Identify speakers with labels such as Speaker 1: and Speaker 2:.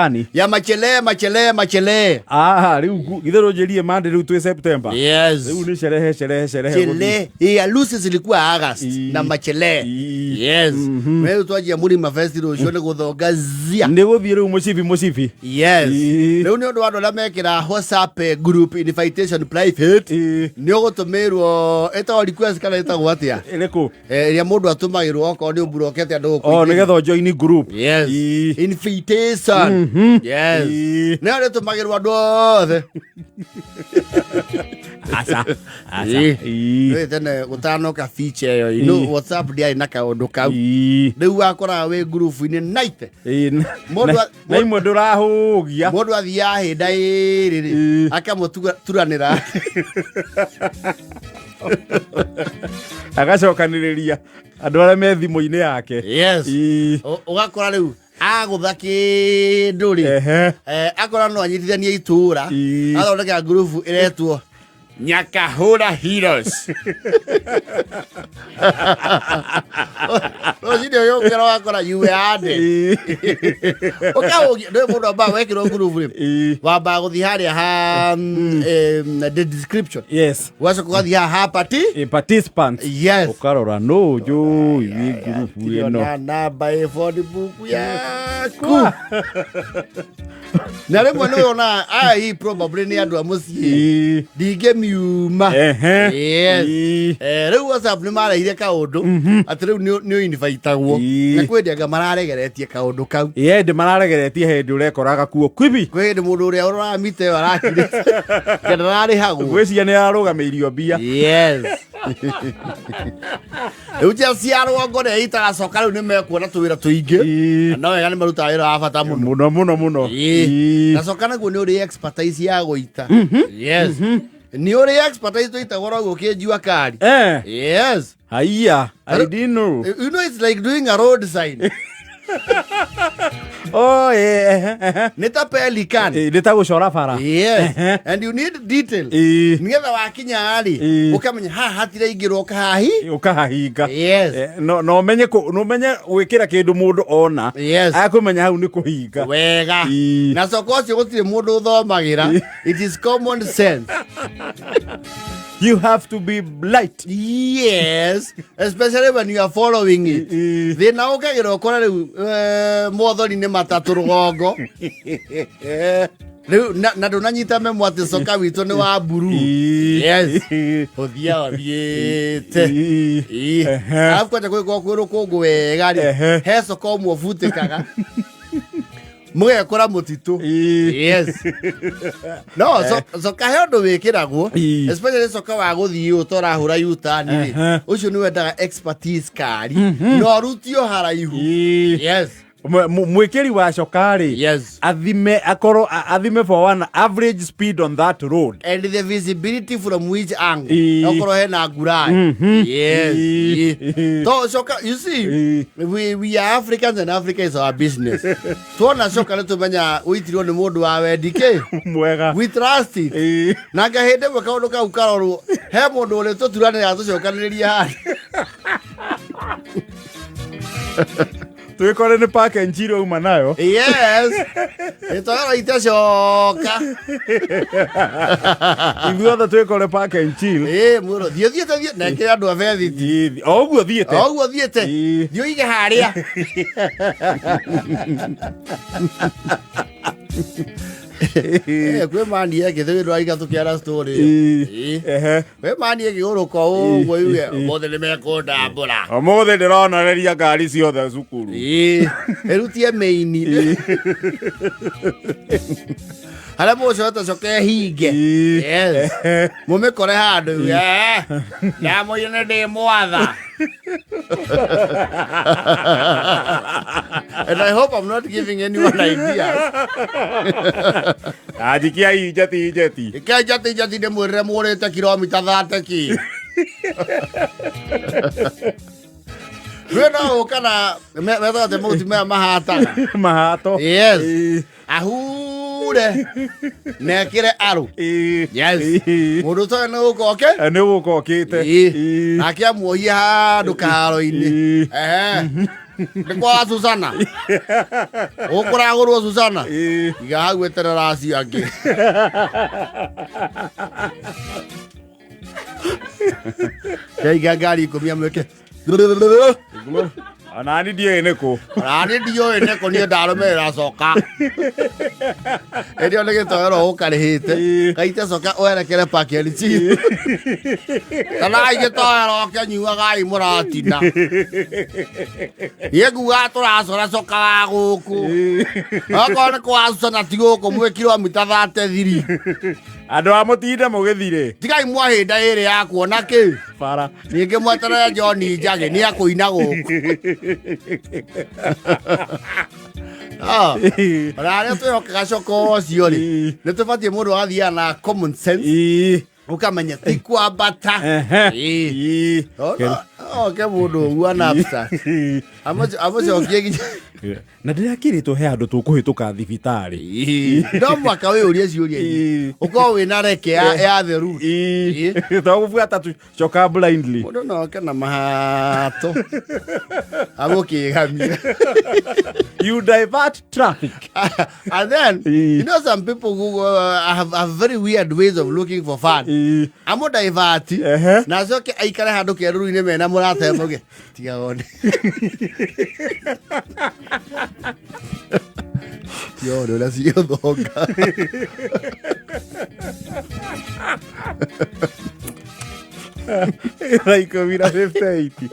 Speaker 1: Ani?
Speaker 2: Ya machelee machelee machelee.
Speaker 1: Ah, rĩu githĩ rũnjĩrie mande rĩu twĩ September.
Speaker 2: Yes.
Speaker 1: Rĩu nĩ sherehe sherehe sherehe. gũthiĩ.
Speaker 2: Chele. Ĩ harusi zilikuwa August na machelee. Yes. Wewe twanjia Murima Fest rũciũ nĩ gũthonga zia.
Speaker 1: Nĩ gũthiĩ rĩu mũcibi mũcibi.
Speaker 2: Yes.
Speaker 1: Ĩ.
Speaker 2: Rĩu nĩ ũndũ wa andũ arĩa mekĩra WhatsApp group invitation private. Nĩ ũgũtũmĩrwo ĩtagwo request kana ĩtagwo atĩa?
Speaker 1: Ĩrĩkũ?
Speaker 2: Ĩrĩa mũndũ atũmagĩrwo okorwo nĩ ũmburokete andũ
Speaker 1: Oh,
Speaker 2: gũkũingĩria.
Speaker 1: nĩgetha ũjoini group.
Speaker 2: Yes. Invitation. Yes. Nĩyo rĩtũmagĩrwo andũ othe.
Speaker 1: Aca. Aca.
Speaker 2: Rĩu tene gũtanoka feature ĩyo, you know, WhatsApp ndĩarĩ na kaũndũ kau. Rĩu wakoraga wĩ ngurubu-inĩ naite. Mũndũ
Speaker 1: Na imwe ndũrahũgia.
Speaker 2: Mũndũ athiaga hĩnda ĩrĩ rĩ, akamũturanĩra.
Speaker 1: Agacokanĩrĩria andũ arĩa me thimũ-inĩ yake.
Speaker 2: Yes. Ũgakora rĩu agũtha kĩndũ rĩ, akora no anyitithanie itũra, athondeka ngurubu ĩretwo Nyakahura Heroes. Rũcinĩ ũyũkĩra wakora you were added. Ũkaũgia, ndũĩ mũndũ ambaga wekĩrwo ngurubu rĩ, wambaga gũthiĩ harĩa ha the description.
Speaker 1: Yes.
Speaker 2: Ũgacoka ũgathiĩ haha ha party.
Speaker 1: Participants.
Speaker 2: Yes.
Speaker 1: Ũkarora nũ njũĩ wĩ ngurubu ĩno.
Speaker 2: Ndĩrona namba ĩ phone book yaku. Na rĩmwe nĩ wonaga aya hii probably nĩ andũ a mũciĩ. Ndingĩmiuma. Yes. Rĩu WhatsApp nĩ mareire kaũndũ atĩ rĩu nĩ invitagwo. Na kwĩ hĩndĩ anga mararegeretie kaũndũ kau.
Speaker 1: Ĩ ndĩ mararegeretie hĩndĩ ũrekoraga kuo kwibi.
Speaker 2: Kwĩ hĩndĩ mũndũ ũrĩa ũroraga mita ĩyo arakirĩte. Kana ndararĩhagwo.
Speaker 1: Ngwĩciria nĩ ararũgamĩirio mbia.
Speaker 2: Yes. Rĩu njĩra cia rũgongo nĩ itagacoka rĩu nĩ mekuona tũwĩra tũingĩ. Na no wega nĩ marutaga wĩra wa bata mũno.
Speaker 1: Mũno mũno mũno.
Speaker 2: Na coka naguo nĩ ũrĩ expertise ya gũita. Yes. Nĩ ũrĩ expertise tũitagwo roguo kĩnjua kari. Yes.
Speaker 1: Haiya, I didn't know.
Speaker 2: You know it's like doing a road sign.
Speaker 1: Oh, yeah.
Speaker 2: Nĩ ta pelican.
Speaker 1: Nĩ ta gũcora bara.
Speaker 2: Yes. And you need detail. Nĩgetha wakinya rĩ, ũkamenya haha hatiraingĩrwo ũkahahi.
Speaker 1: Ũkahahinga.
Speaker 2: Yes.
Speaker 1: No ũmenye no ũmenye gwĩkĩra kĩndũ mũndũ ona.
Speaker 2: Yes.
Speaker 1: Akũmenya hau nĩ kũhinga.
Speaker 2: Wega. Na soko ũcio gũtirĩ mũndũ ũthomagĩra. It is common sense.
Speaker 1: You have to be light.
Speaker 2: Yes, especially when you are following it. Thĩna ũkagĩra ũkora rĩu mothori nĩ matatũ rũgongo. Rĩu na ndũnanyita memo atĩ coka witũ nĩ wa mburu. Yes. Ũthiaga ũthiĩte. Arabu kwanja gwĩkorwo kwĩ rũkũngũ wega rĩ, he coka ũmwe ũbutĩkaga. Mũgekora mũtitũ. Yes. No, coka he ũndũ wĩkĩragwo, especially coka wa gũthiĩ ũũ ta ũrahũra U-turn rĩ, ũcio nĩ wendaga expertise kari, na ũrutio haraihu. Yes.
Speaker 1: Mwĩkĩri wa coka rĩ,
Speaker 2: Yes.
Speaker 1: athime akorwo athime for one average speed on that road.
Speaker 2: And the visibility from which angle. Okorwo hena ngura. Yes. To coka, you see, we are Africans and Africa is our business. Tuona coka nĩ tũmenya ũitirwo nĩ mũndũ wa wendi kĩ.
Speaker 1: Mwega.
Speaker 2: We trust it. Na nga hĩndĩ ĩmwe kaũndũ kau karorwo, he mũndũ ũrĩ tũturanĩra tũcokanĩrĩria handũ.
Speaker 1: Twĩkore nĩ park and chill auma nayo.
Speaker 2: Yes. Ĩtwara itacoka.
Speaker 1: Ithuothe twĩkore park and chill.
Speaker 2: Ĩ mũro thiĩ thiĩte thiĩ na ĩkĩre andũ a bethiti.
Speaker 1: O ũguo thiĩte.
Speaker 2: O ũguo thiĩte. Thiĩ ũige harĩa. Kwĩ mani ĩngĩ thĩ ndwariga tũkĩara story. Kwĩ mani ĩngĩ ũrũka ũguo yuge ũmũthĩ nĩ mekũndambũra.
Speaker 1: Ũmũthĩ ndĩronoreria ngari ciothe cukuru.
Speaker 2: Ĩrutie mĩini. Harĩa mũcoete coke hinge. Yes. Mũmĩkore handũ yuge, ndamũire nĩ ndĩ mwatha. And I hope I'm not giving anyone ideas.
Speaker 1: Anjikia injeti injeti.
Speaker 2: Ike njeti njeti ndĩmwĩrĩre mũrĩte kilomita 30 ki. Rĩu no ũka na methaga atĩ mahuti maya mahataga.
Speaker 1: Mahato.
Speaker 2: Yes. Ahure na ekĩre arũ. Yes. Mũndũ ũtoĩ nĩ gũka oke.
Speaker 1: Nĩ gũka okĩte.
Speaker 2: Nake amuohie handũ kaharo-inĩ. Ehe. Nĩ kwa Susana. Ũkũragũrwo Susana. Iga hau eterera acio angĩ. Ndaiga ngari 10 amwĩke.
Speaker 1: Onani ndiũĩ nĩ kũ.
Speaker 2: Ona nĩ ndiũĩ nĩ kũ, niĩ ndarũmĩrĩra coka. Ĩndĩ ĩyo nĩ gĩtoero ũkarĩhĩte. Gaite coka werekere Park and Chill. Kana ai gĩtoero ũkĩnyuagai mũratina. Niĩ ngugaga tũracora coka wa gũkũ. Okorwo nĩ kwa Susana ti gũkũ mwĩ kilomita 33.
Speaker 1: Andũ a mũtinde mũgĩthirĩ.
Speaker 2: Tigai mwahĩnda ĩrĩ ya kuona kĩ.
Speaker 1: Bara.
Speaker 2: Ningĩ mweterere John Njagĩ nĩ akũina gũkũ. Ah, ona arĩa twĩhokaga coka ũcio rĩ, nĩ tũbatiĩ mũndũ agathiaga na common sense, ũkamenya ti kwambata. Ĩĩ. Oke mũndũ ũguo na abstract. Amũcokie nginya
Speaker 1: Na ndĩrakĩrĩtwo he handũ tũkũhĩtũka thibitarĩ.
Speaker 2: No mwaka wĩyũrie ciũria ici. Ũkorwo wĩna reke ya the route.
Speaker 1: Togũbuata tu coka blindly.
Speaker 2: Mũndũ no oke na mahato agũkĩgamia.
Speaker 1: You divert traffic.
Speaker 2: And then you know some people who have very weird ways of looking for fun. Amũ divert na acoke aikare handũ kĩaruru-inĩ mena mũrata mauge tiga wone. Tiga wone ũrĩa cigũthonga.
Speaker 1: Thaa 10 na 58.